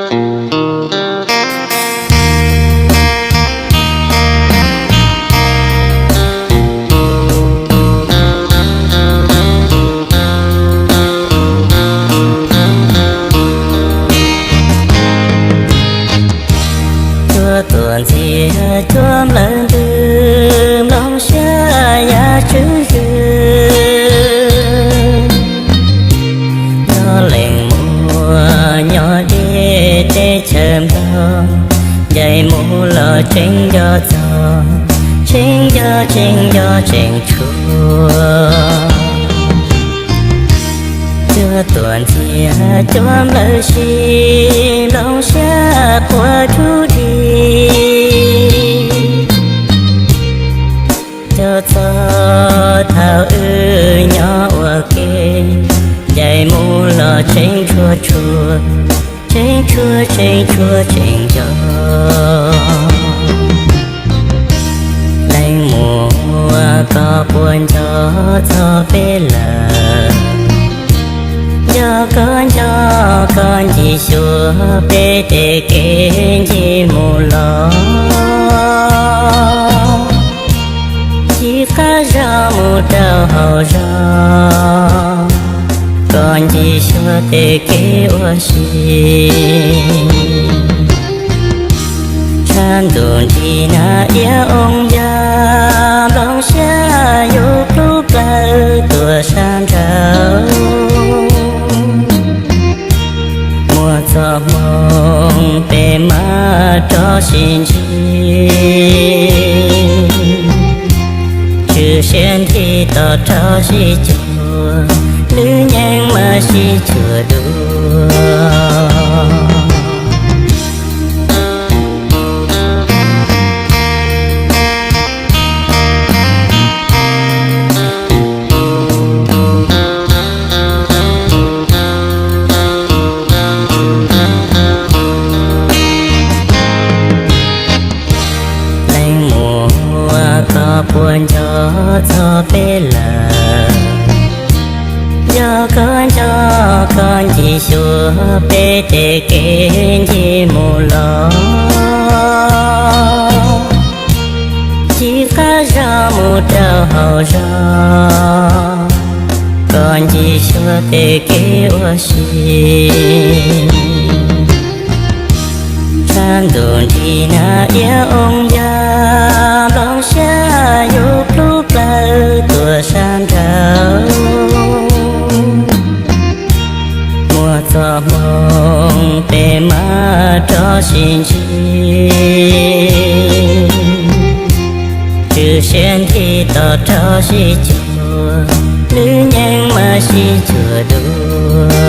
Cuab tuam ntxiag cuab nplawg ntws, nplooj siab yav tswv zws. Nco leej muaj nyob deb teb chaws Nplog, ncaim mus los tseem nco txog, tseem nco tseem nco tseem tshua. Cuab tuam ntxiag cuab nplawg si, nplooj siab quaj tsuj dlig. Nco txog thaum wb nyob ua ke, ncaim mus los tseem tshua tshua, tseem tshua tseem tshua tseem nco. Leej muam, koj puas nco txog peb lawm? Yog koj nco, koj ncig xyuas peb tej kev ncig mus los, ncig qab zos mus rau hauv zos, koj ncig xyuas tej kev ua si. Tshav ntuj nrig nag iab oo yag, nplooj siab yuav plub plawv tuaj sab nraud. Muaj txoj hmoo peb mam rov sib ntsib, tswm siab nthi tos rov sib cuag, lwm nyeej mam sib cuag dua. Leej muam, koj puas nco txog peb lawm? Yog koj nco, koj ncig xyuas peb tej kev ncig mus los, ncig qab zos mus rau hauv zos, koj ncig xyuas tej kev ua si. Tshav ntuj nrig nag iab oo yag, nplooj siab yuav plub plawv tuaj sab nraud. Muaj txoj hmoo peb mam rov sib ntsib, tswm siab nthi tos rov sib cuag, lwm nyeej mam sib cuag dua.